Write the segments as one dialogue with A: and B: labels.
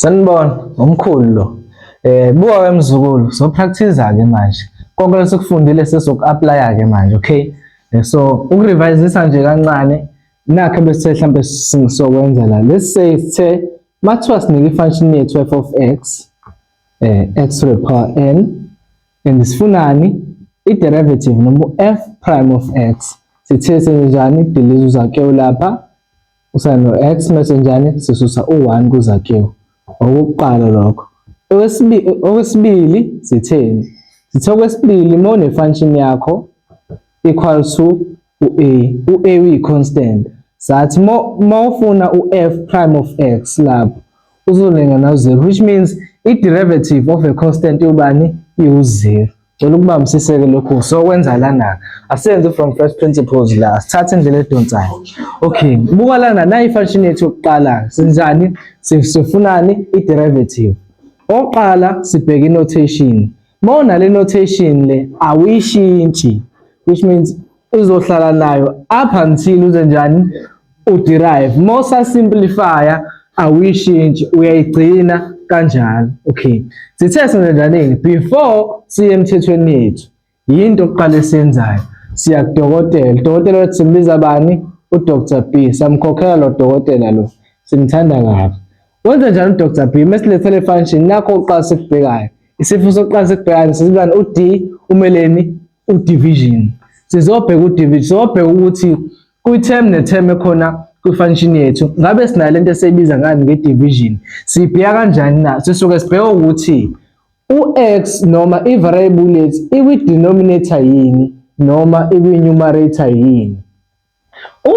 A: Sanibona, umkhulu lo. Buka ke mzukulu, so practice ke manje. Konke lesikufundile sesoku-apply ke manje, okay? So ukurevise nje kancane nakho bese mhlambe sokwenza la. Let's say sithe mathiwa sinike i-function yethu f of x, x to the power n, and sifunani i-derivative noma u-f prime of x. Sithe senjani? Delete uzakhiwo lapha, usano x, mase njani? Sisusa u1 kuzakhiwo. Okokuqala lokho. Okwesibili sitheni? Sithe okwesibili uma une-function yakho equal to u-a, u-a uyi-constant. Sathi uma ufuna u-f prime of x lapho uzolingana u-0, which means i-derivative of a constant iwubani? Iwu-0. Cela ukubambisiseke lokhu sokwenza lana. Asenze from first principles la, sithathe indlela edonsayo. Okay, buka lana, nayi i-function yethu yokuqala. Senzani? Sifunani? I-derivative. Oqala sibheka i-notation. Uma unale notation le awuyishintshi, which means izohlala nayo up until uze njani? U-derive. Uma usa-simplify awuyishintshi, uyayigcina kanjalo. Okay, sithe senze njani before siye emthethweni yethu? Yinto oqala esiyenzayo, siya kudokotela. Udokotela wethu simbiza bani? UDr B. Samkhokhela lo dokotela lo, simthanda kabi. Wenza njani uDr B mesilethe le function? Nakho oqala sikubhekayo, isifo sokuqala sikubhekayo sisibani? U-D umeleni? U-division. Sizobheka u-division, sizobheka ukuthi kwi-term ne-term ekhona kwi-function yethu ngabe sinayo lento esiyibiza ngani? Nge-division. Siyibheka kanjani na? Sisuke sibheka ukuthi u-x noma i-variable yethu ikwi-denominator yini noma ikwi-numerator yini.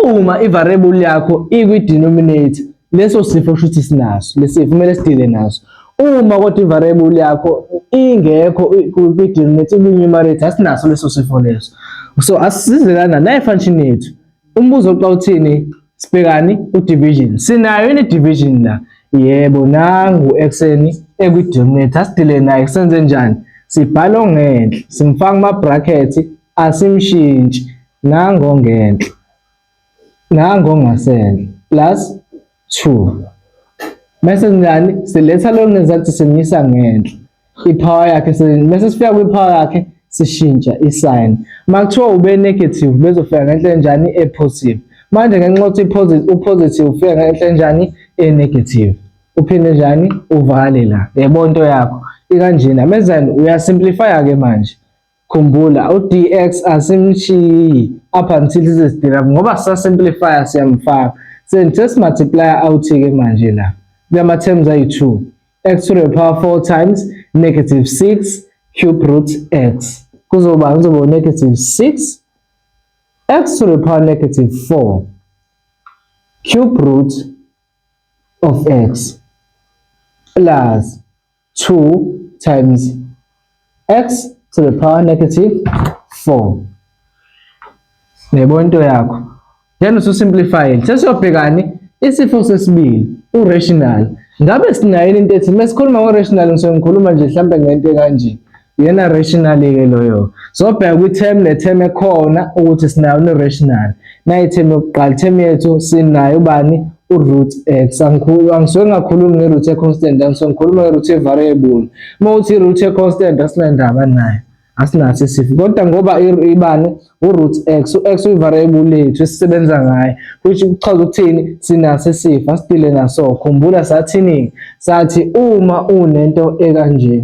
A: Uma i-variable yakho ikwi-denominator, leso sifo kusho ukuthi sinaso lesi sifo, kumele sidile naso. Uma kodwa i-variable yakho ingekho kwi-denominator, ikwi-numerator, asinaso leso sifo leso. So asisize lana, nayi function yethu. Umbuzo oqala uthini? Sibhekani? U-division. Sinayo yini i-division la? Yebo, nangu x-eni ekwi-denominator, asidile naye. Senze njani? Sibhala ongenhla, simfaka kuma-bracket, asimshintshi. Nango ngenhla, nango ngasenhla, plus 2. Bese njani? Siletha lo ngezansi, simyisa ngenhla i-power yakhe, bese sifika kwi-power yakhe sishintsha i-sign. Makuthiwa ube negative, bezofika ngenhla enjani? E-positive. Manje ngenxa yokuthi u-positive ufika ngenhla enjani? E-negative. Uphinde njani? Uvale la. Yebo, into yakho ikanjena. Menzani? Uyasimplify-ke manje. Khumbula, u-dx asimshiyi up until size siderive, ngoba sisasimplify siyamfaka. Sesi-multiply out-ke manje la kulama terms ayi-2, x to the power 4 times negative 6 cube root x kuzoba negative 6 x to the power negative 4 cube root of x plus 2 times x to the power negative 4. Yebo, into yakho then ususimplifyile. Sesiyobhekani? Isifo sesibili, u-rational. Ngabe sinayo into ethi mesikhuluma ngo-rational? Ngisuke ngikhuluma nje mhlambe ngento ekanje, yena rational-ke loyo. Sobheka kwi-term ne-term ekhona ukuthi sinayo ne-rational. Nayi term yokuqala, term yethu sinayo ubani? U-root x. Angisuke ngakhulumi nge-root e-constant, angisuke ngikhuluma nge-root e-variable. Uma uthi i-root e-constant, asinandaba nayo, asinaso isifo. Kodwa ngoba ibani? U-root x, u-x uyi-variable yethu esisebenza ngayo, which kuchaza ukuthini? Sinaso isifo, asidile naso. Khumbula sathini? Sathi uma unento ekanje,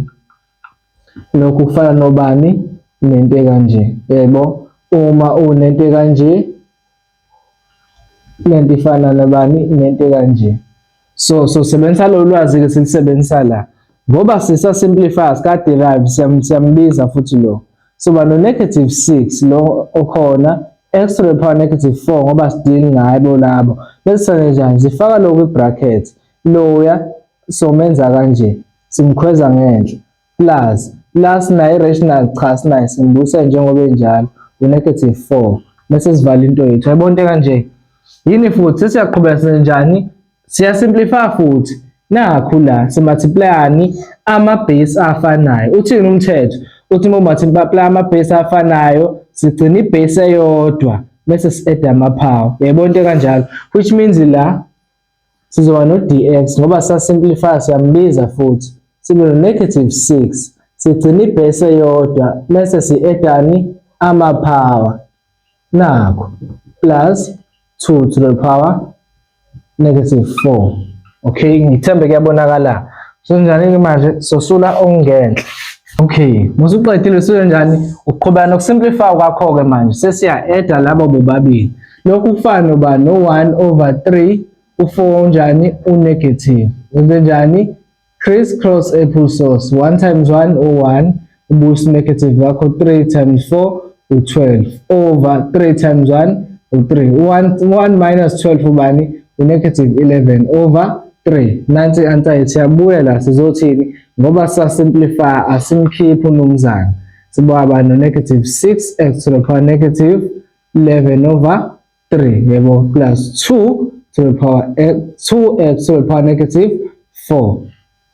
A: lokhu kufana nobani? Nento ekanje. Yebo, uma unento ekanje, lento ifana nabani? Nento ekanje. So sebenzisa lo lwazi ke silisebenzisa la, ngoba sisa simplify, sika derive, siyambiza futhi lo. So ba no negative 6 lo okhona, x to the power negative 4, ngoba sidili ngayo labo. Bese senze njani? Sifaka lo kwi bracket loya, somenza kanje, simkhweza ngenhla, plus plus nayo irrational. Cha, sinayo, simbuse njengoba enjalo u-negative 4, bese sivala into yethu. Yayibona into kanje yini? Futhi sesiyaqhubeka, senjani? Siyasimplify futhi. Nakhu la simultiplyani ama-base afanayo. Uthini umthetho? Uthi uma multiply ama-base afanayo, sigcina i-base eyodwa bese si-add ama-power. Uyayibona into kanjalo? Which means la Sizoba no-dx ngoba sasimplify siyambiza futhi. Sibe no-negative 6. Sigcina ibhesi eyodwa mese si-edani ama-power. Nakho plus 2 to the power negative 4. Okay, ngithembe kuyabonakala. So njani-ke manje sosula okungenhla. Okay, musuqedile usuke njani uqhubeka nokusimplify kwakho-ke manje sesiya-eda labo bobabili. Lokhu kufana noba no-1 over 3 u-4 unjani u-negative. Wenze njani? Criss cross apple sauce 1 times 1 u-1 ubusa negative wakho 3 times 4 u-12 over 3 times 1 u-3 1 minus 12 ubani u-negative 11 over 3 nansi i-answer yethu siyabuya la sizothini ngoba sasimplify asimkhiphi unumzane sibaba no-negative 6x to the power negative 11 over 3 yebo plus 2 to the power 2x to the power negative 4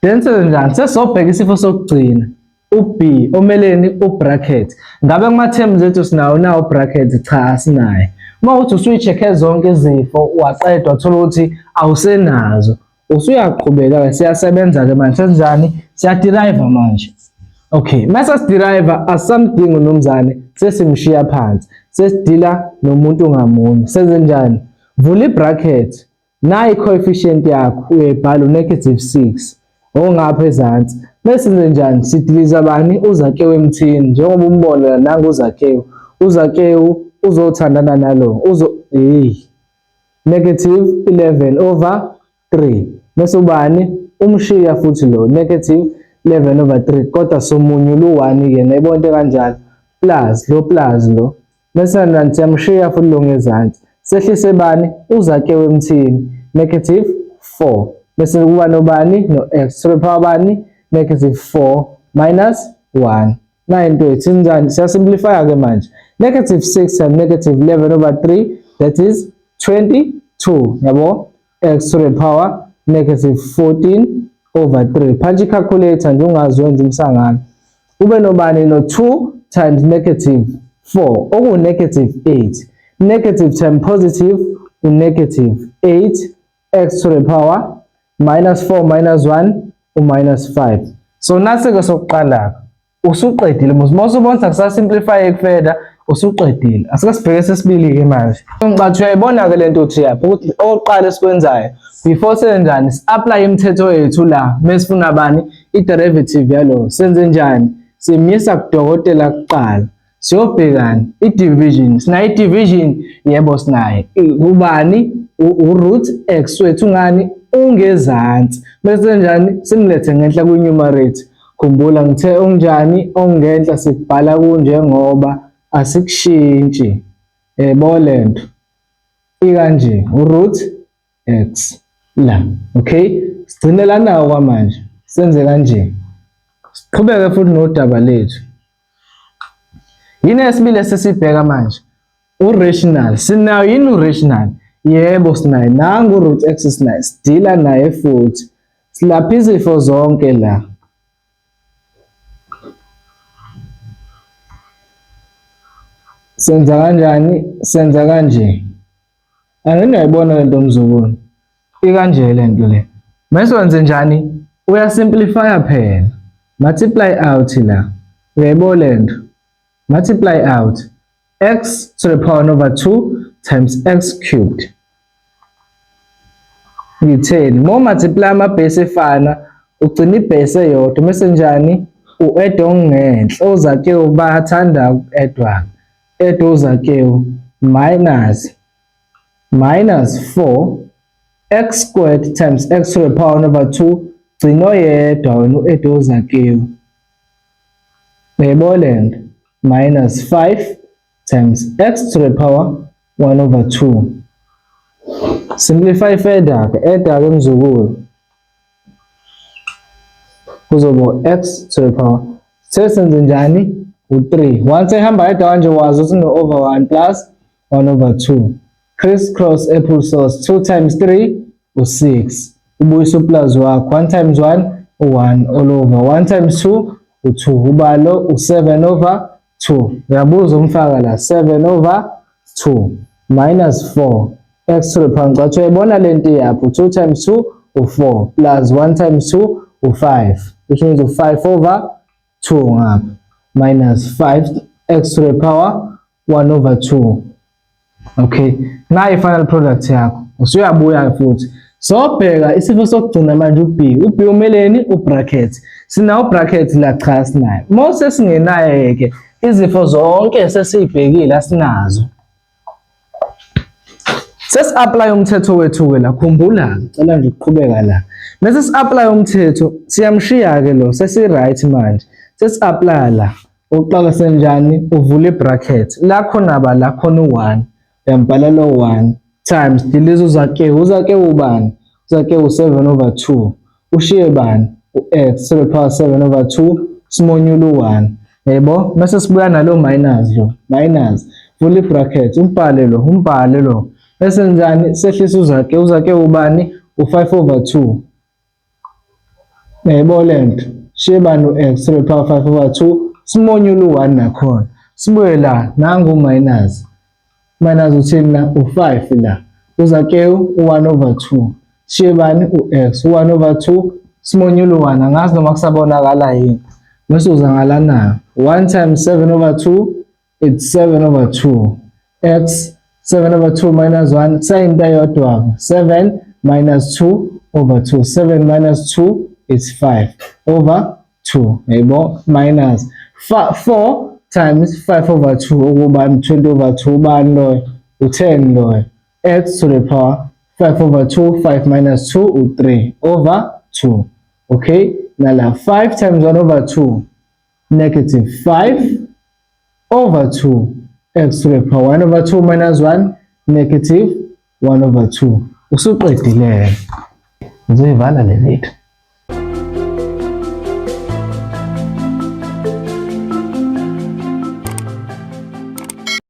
A: then senzenjani sesobheka isifo sokugcina u-b omeleni u-bracket ngabe kuma-terms ethu sinawo na u-bracket cha asinaye uma uthi usuyi-check-e zonke izifo waqedwa wathola ukuthi awusenazo usuyaqhubeka-ke siyasebenza-ke manje senjani siyaderive manje okay mase siderive asamdingi unumzane sesimshiya phansi sesidila nomuntu ngamunye senze njani vula ibracket nayi coefficient yakho uyayibhala u-negative 6 ongapha ezansi bese senze njani sidiliza bani uZakewu emthini njengoba umbona la nangu uZakewu uZakewu uzothandana nalo uzo hey negative 11 over 3 bese ubani umshiya futhi lo negative 11 over 3 kodwa somunyula u-1 ke nayibona into kanjalo plus lo plus lo bese nanti siyamshiya futhi lo ngezansi sehlise bani uZakewu emthini negative 4 bese kuba nobani no-x to the power bani negative 4 minus 1 9 into yethu njani siyasimplify ke manje negative 6 times negative 11 over 3 that is 22 yabo x to the power negative 14 over 3 punch i-calculator nje ungazi wenza umsangano ube nobani no 2 times negative 4 oku negative 8 negative times positive u negative 8 x to the power minus 4 minus 1 u minus 5 so nasi-ke sokuqala usuqedile muzi uma usubona kusasimplify further usuqedile asike sibheke sesibili-ke manje ngicathi uyayibona-ke le nto uthi yaphi ukuthi okokuqala esikwenzayo before senzenjani si-apply imithetho yethu la mesifuna bani i-derivative yalo senze njani simisa kudokotela kuqala siyobhekani i-division sinayo i-division yebo sinayo ubani u-root x wethu ngani ungezansi bese njani simlethe ngenhla kwi-numerator khumbula ngithe unjani ongenhla sikubhala kunjengoba asikushintshi yebo lento ikanje u-root x la okay sigcine lanawo kwamanje senze kanje siqhubeke futhi nodaba lethu yini esibili esesibheka manje urational sinayo yini urational yebo sinayo nangu root x sinayo sidila naye futhi silapha izifo zonke la senza kanjani senza kanje Angiyayibona lento mzukulu. Ikanje lento le. Mase wenze njani? Uyasimplifya phela. Multiply out la. Uyayibona lento. Multiply out x to the power over 2 times x cubed. Ngitheni? Mo multiply amabhesi efana ugcina ibhesi eyodwa mase njani? U-add okungenhla ozakewu bayathanda uku-addwa. Add uZakewu minus minus 4 x squared times x to the power 1 over 2 gcina oyedwa wena u-add uZakewu uyayibona le nto minus 5 times x to the power 1 over 2 simplify further ke add ke mzukulu kuzoba x to the power sesenze njani u-3 once ehamba yedwa kanje wazi ukuthi no-over 1 plus 1 over 2 criss cross apple sauce 2 times 3 u-6 ubuyisa uplus wakho 1 times 1 u-1 all over 1 times 2 u-2 ubalo u-7 over 2 uyabuza umfaka la 7 over 2 minus 4 X to the power, ngicathu uyayibona le nto iyapho, 2 times 2 u-4 plus 1 times 2 u-5, which means u-5 over 2 ngapha minus 5 x to the power 1 over 2. Okay, nayi final product yakho. Usuyabuya futhi sobheka isifo sokugcina manje, u-b. U-b umeleni? U-bracket. Sinawo bracket la? Cha, sinayo. Uma sesingenayo-ke, izifo zonke sesiyibhekile, asinazo. Sesi-apply umthetho wethu-ke la. Khumbula, cela nje ukuqhubeka la. Mase si-apply umthetho, siyamshiya-ke lo, sesi-right manje. Sesi-apply la. Uqala senjani? Uvula i-bracket la, khona ba la khona u-1, uyambhala lo 1 times, diliza uzake. Uzake ubani? Uzake u-7 over 2. Ushiye bani? U-x to the power 7 over 2, simonyula u-1, yebo. Mase sibuya nalo minus, lo minus, vula i-bracket, umbhale lo, umbhale lo. Bese njani? Sehlisa uzake. Uzake ubani? U-5 over 2, yebo lento. Shiye bani? U-x to the power 5 over 2, simonyula u-1 nakhona. Sibuye la, nangu minus. Minus uthini la? U-5 la, uzake u-1 over 2. Shiye bani? U-x, u-1 over 2, simonyula u-1. Angazi noma kusabonakala yini. Bese uza ngala, 1 times 7 over 2, it's 7 over 2 x. 7 over 2 minus 1 kusayinto eyodwa, 7 minus 2 over 2. 7 minus 2 is 5 over 2, yebo. Minus 4 times 5 over 2, ukubani? 20 over 2. Ubani loyo? U-10 loyo. X to the power 5 over 2, 5 minus 2 u-3 over 2. Okay, nala 5 times 1 over 2, negative 5 over 2 x to the power 1 over 2 minus 1, negative 1 over 2. Usuqedile, ngizoyivala le video.